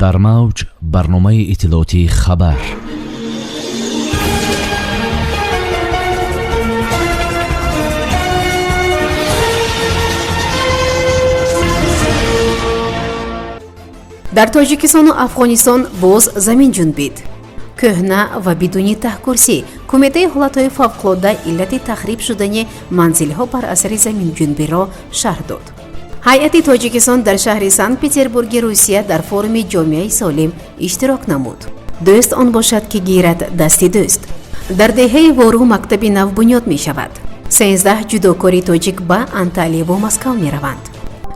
Дар мавҷ барномаи иттилоотии «Хабар». Дар Тоҷикистону Афғонистон боз замин ҷунбид. Кӯҳна ва бидуни таҳкурсӣ, Кумитаи ҳолатҳои фавқулодда иллати тахриб шудани манзилҳо бар асари заминҷунбиро шарҳ дод. Ҳайати Тоҷикистон дар шаҳри Санкт Петербурги Русия дар форуми ҷомеаи солим иштирок намуд. Дӯст он бошад, ки гирад дасти дӯст. Дар деҳаи Вору мактаби нав бунёд мешавад. 13 ҷудокори тоҷик ба Анталияву Москав мераванд.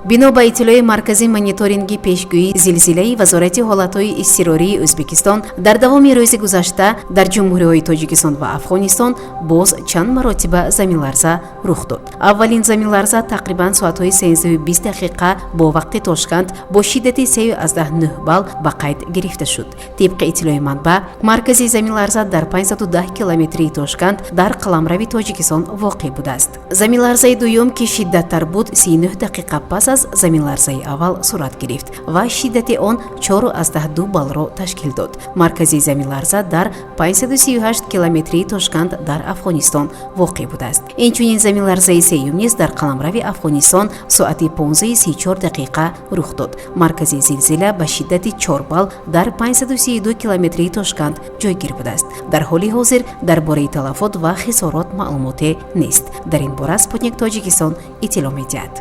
Бино ба иттилои Маркази мониторинги пешгӯии зилзилаи Вазорати ҳолатҳои изтирории Ӯзбекистон, дар давоми рӯзи гузашта дар ҷумҳуриҳои Тоҷикистон ва Афғонистон боз чанд маротиба заминларза рух дод. Аввалин заминларза тақрибан соатҳои 13:20 бо вақти Тошканд бо шиддати 3,9 балл ба қайд гирифта шуд. Тибқи иттилои манбаъ, маркази заминларза дар 510 километрии Тошканд дар қаламрави Тоҷикистон воқеъ будааст. Заминларзаи дуюм, ки шиддаттар буд, 39 дақиқа пас аз заминларзаи аввал сурат гирифт ва шиддати он 4,2 баллро ташкил дод. Маркази заминларза дар 538 километрии Тошканд дар Афғонистон воқеъ будааст. Инчунин заминларзаи сеюм низ дар қаламрави Афғонистон соати 15:34 рух дод. Маркази зилзила ба шиддати 4 балл дар 532 километрии Тошканд ҷойгир будааст. Дар ҳоли ҳозир дар бораи талафот ва хисорот маълумоте нест. Дар ин бора «Спутник Тоҷикистон» иттилоъ медиҳад.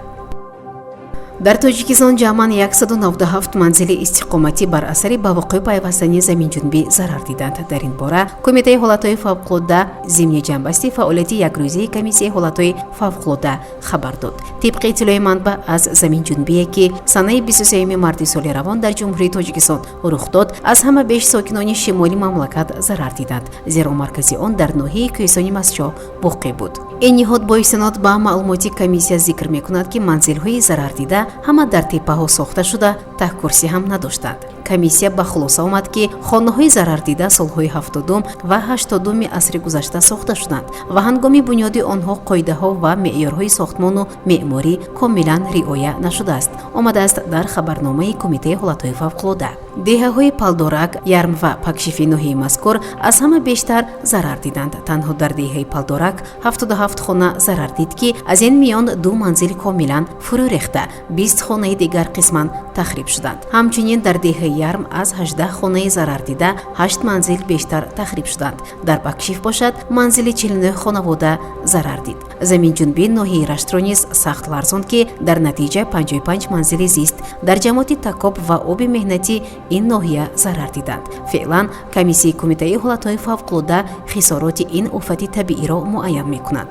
Дар Тоҷикистон ҷамъан 197 манзили истиқоматӣ бар асари ба вуқӯъ пайвастани заминҷунбӣ зарар диданд. Дар ин бора Кумитаи ҳолатҳои фавқулодда зимни ҷамъбасти фаъолияти якрӯзаи Комиссияи ҳолатҳои фавқулодда хабар дод. Тибқи иттилои манбаъ, аз заминҷунбие, ки санаи 23 марти соли равон дар Ҷумҳурии Тоҷикистон рух дод, аз ҳама беш сокинони шимоли мамлакат зарар диданд, зеро маркази он дар ноҳияи Кӯҳистони Мастчоҳ воқеъ буд. Ин ниҳод бо истинод ба маълумоти комиссия зикр мекунад, ки манзилҳои зарардида ҳама дар теппаҳо сохта шуда, таҳкурсӣ ҳам надоштанд. Комиссия ба хулоса омад, ки хонаҳои зарардида солҳои 70-ум ва 80-уми асри гузашта сохта шуданд ва ҳангоми бунёди онҳо қоидаҳо ва меъёрҳои сохтмону меъморӣ комилан риоя нашудааст, омадааст дар хабарномаи Кумитаи ҳолатҳои фавқулодда. Деҳаҳои Палдорак, Ярм ва Пакшифи ноҳияи мазкур аз ҳама бештар зарар диданд. Танҳо дар деҳаи Палдорак 77 хона зарар дид, ки аз ин миён ду манзил комилан фурӯ рехта, 20 хонаи дигар қисман тахриб шуданд. Ҳамчунин дар деҳаи Ярм аз 18 хонаи зарардида ҳашт манзил бештар тахриб шуданд. Дар Бакшиф бошад, манзили 49 хонавода зарар дид. Заминҷунбӣ ноҳияи Раштро низ сахт ларзонд, ки дар натиҷа 55 манзили зист дар ҷамоати Такоб ва Оби Меҳнати ин ноҳия зарар диданд. Феълан комиссияи Кумитаи ҳолатҳои фавқулодда хисороти ин офати табииро муайян мекунад.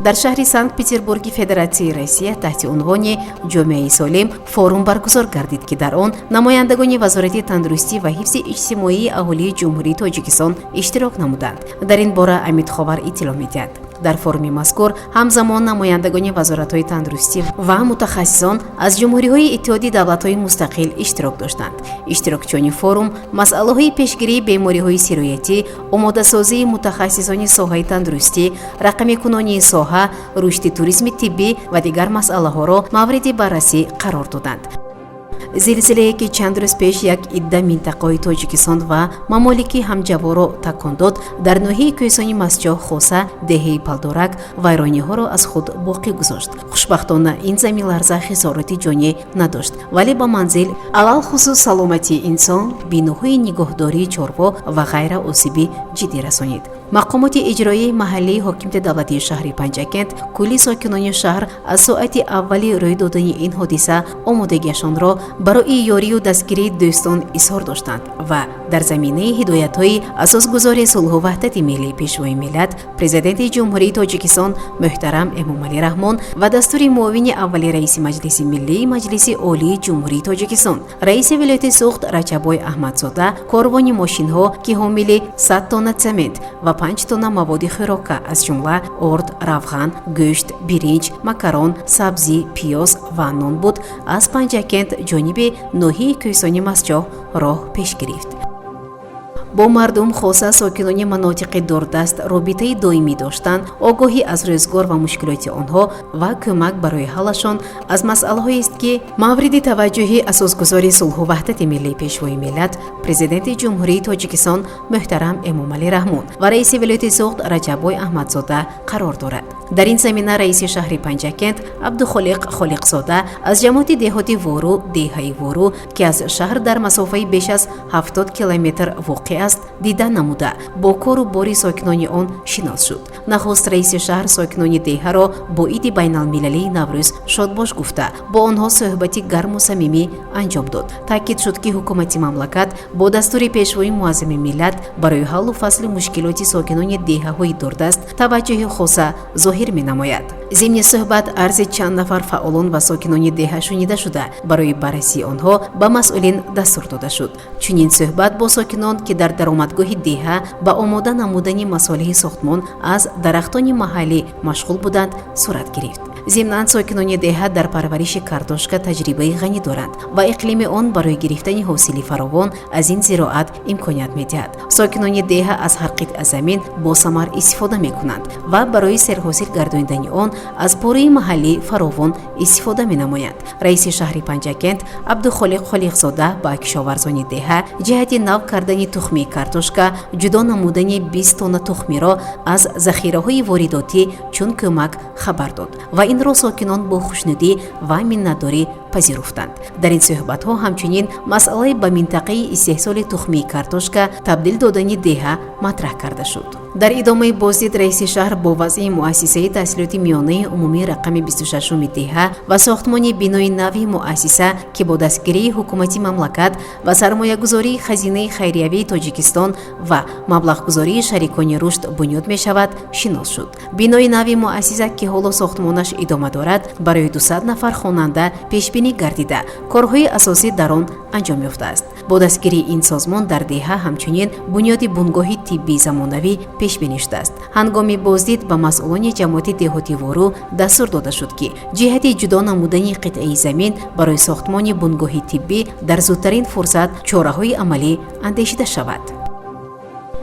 Дар шаҳри Санкт Петербурги Федератсияи Россия таҳти унвони «Ҷомеаи солим» форум баргузор гардид, ки дар он намояндагони Вазорати тандурустӣ ва ҳифзи иҷтимоии аҳолии Ҷумҳурии Тоҷикистон иштирок намуданд. Дар ин бора «Амидховар» иттилоъ медиҳад. Дар форуми мазкур ҳамзамон намояндагони вазоратҳои тандурустӣ ва мутахассисон аз ҷумҳуриҳои Иттиҳоди давлатҳои мустақил иштирок доштанд. Иштирокчиёни форум масъалаҳои пешгирии бемориҳои сироятӣ, омодасозии мутахассисони соҳаи тандурустӣ, рақамикунонии соҳа, рушди туризми тиббӣ ва дигар масъалаҳоро мавриди баррасӣ қарор доданд. Зилзилае, ки чанд рӯз пеш як идда минтақаҳои Тоҷикистон ва мамолики ҳамҷаворо такон дод, дар ноҳияи Кӯҳистони Мастчоҳ, хоса деҳаи Палдорак, вайрониҳоро аз худ боқӣ гузошт. Хушбахтона, ин заминларза хисороти ҷонӣ надошт, вале ба манзил, алалхусус саломатии инсон, биноҳои нигоҳдории чорво ва ғайра осиби ҷиддӣ расонид. Мақомоти иҷроияи маҳаллии ҳокимияти давлатии шаҳри Панҷакент кулли сокинони шаҳр аз соати аввали рӯй додани ин ҳодиса омодагиашонро барои ёрию дастгирии дӯстон изҳор доштанд ва дар заминаи ҳидоятҳои асосгузори сулҳу ваҳдати миллӣ, Пешвои миллат, Президенти Ҷумҳурии Тоҷикистон муҳтарам Эмомалӣ Раҳмон ва дастури муовини аввали раиси Маҷлиси Миллии Маҷлиси Олии Ҷумҳурии Тоҷикистон, раиси вилояти Суғд Раҷаббой Аҳмадзода, корвони мошинҳо, ки ҳомили 100 тонна цемент ва 5 тонна маводи хӯрока, аз ҷумла орд, равған, гӯшт, биринҷ, макарон, сабзӣ, пиёз ва нон буд, аз Панҷакент ҷониби ноҳияи Кӯҳистони Мастчоҳ роҳ пеш гирифт. Бо мардум, хоса сокинони манотиқи дурдаст, робитаи доимӣ доштан, огоҳӣ аз рӯзгор ва мушкилоти онҳо ва кӯмак барои ҳаллашон аз масъалаҳоест, ки мавриди таваҷҷӯҳи асосгузори сулҳу ваҳдати миллӣ, Пешвои миллат, Президенти Ҷумҳурии Тоҷикистон муҳтарам Эмомалӣ Раҳмон ва раиси вилояти Суғд Раҷаббой Аҳмадзода қарор дорад. Дар ин замина раиси шаҳри Панҷакент Абдухолиқ Холиқзода аз ҷамоати деҳоти Вору, деҳаи Вору, ки аз шаҳр дар масофаи беш аз 70 километр воқеъ аст, дида намуда, бо кору бори сокинони он шинос шуд. Нахуст раиси шаҳр сокинони деҳаро бо иди байналмилалии Наврӯз шодбош гуфта, бо онҳо суҳбати гарму самимӣ анҷом дод. Таъкид шуд, ки ҳукумати мамлакат бо дастури Пешвои муаззами миллат барои ҳаллу фасли мушкилоти сокинони деҳаҳои дурдаст таваҷҷӯҳи хоса зоҳир менамояд. Зимни суҳбат арзи чанд нафар фаъолон ва сокинони деҳа шунида шуда, барои баррасии онҳо ба масъулин дастур дода шуд. Чунин суҳбат бо сокинон, ки дар даромадгоҳи деҳа ба омода намудани масолеҳи сохтмон аз дарахтони маҳаллӣ машғул буданд, сурат гирифт. Зимнан, сокинони деҳа дар парвариши картошка таҷрибаи ғанӣ доранд ва иқлими он барои гирифтани ҳосили фаровон аз ин зироат имконият медиҳад. Сокинони деҳа аз ҳар қитъа замин босамар истифода мекунанд ва барои серҳосил гардонидани он аз пораи маҳаллӣ фаровон истифода менамоянд. Раиси шаҳри Панҷакент Абдухолиқ Холиқзода ба кишоварзони деҳа ҷиҳати нав кардани тухмии картошка ҷудо намудани 20 тонна тухмиро аз захираҳои воридотӣ чун кӯмак хабар дод ва инро сокинон бо хушнудӣ ва миннатдорӣ пазируфтанд. Дар ин суҳбатҳо ҳамчунин масъалаи ба минтақаи истеҳсоли тухмии картошка табдил додани деҳа матраҳ карда шуд. Дар идомаи боздид раиси шаҳр бо вазъи муассисаи таҳсилоти миёнаи умумии рақами 26-уми деҳа ва сохтмони бинои нави муассиса, ки бо дастгирии ҳукумати мамлакат ва сармоягузории Хазинаи хайриявии Тоҷикистон ва маблағгузории шарикони рушд бунёд мешавад, шинос шуд. Бинои нави муассиса, ки ҳоло сохтмонаш идома дорад, барои 200 нафар хонанда пешбинӣ гардида, корҳои асосӣ дар он анҷом ёфтааст. Бо дастгирии ин созмон дар деҳа ҳамчунин бунёди бунгоҳи тиббии замонавӣ пешбинӣ шудааст. Ҳангоми боздид ба масъулони ҷамоати деҳоти Вору дастур дода шуд, ки ҷиҳати ҷудо намудани қитъаи замин барои сохтмони бунгоҳи тиббӣ дар зудтарин фурсат чораҳои амалӣ андешида шавад.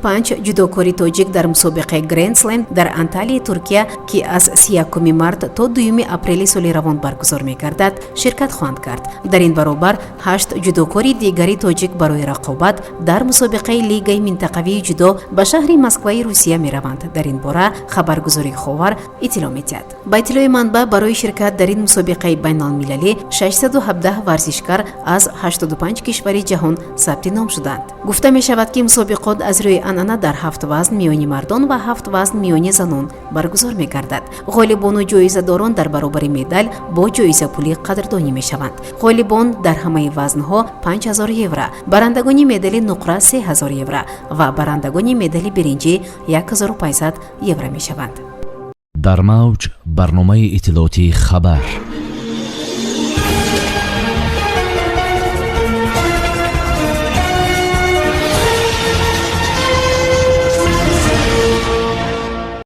Панҷ ҷудокори тоҷик дар мусобиқаи Грендслем дар Анталияи Туркия, ки аз 31 март то 2 апрели соли равон баргузор мегардад, ширкат хоҳанд кард. Дар ин баробар ҳашт ҷудокори дигари тоҷик барои рақобат дар мусобиқаи лигаи минтақавии ҷудо ба шаҳри Москваи Русия мераванд. Дар ин бора хабаргузории Ховар иттилоъ медиҳад. Ба иттилои манбаъ, барои ширкат дар ин мусобиқаи байналмилалӣ 617 варзишкар аз 85 кишвари ҷаҳон сабти ном шуданд. Гуфта мешавад, ки мусобиқот аз рӯи анъана дар ҳафт вазн миёни мардон ва ҳафт вазн миёни занон баргузор мегардад. Ғолибону ҷоизадорон дар баробари медал бо ҷоизапулӣ қадрдонӣ мешаванд. Ғолибон дар ҳамаи вазнҳо 5000 евро, барандагони медали нуқра 3000 евро ва барандагони медали биринҷӣ 1500 евро мешаванд. Дар мавҷ барномаи иттилоотии «Хабар».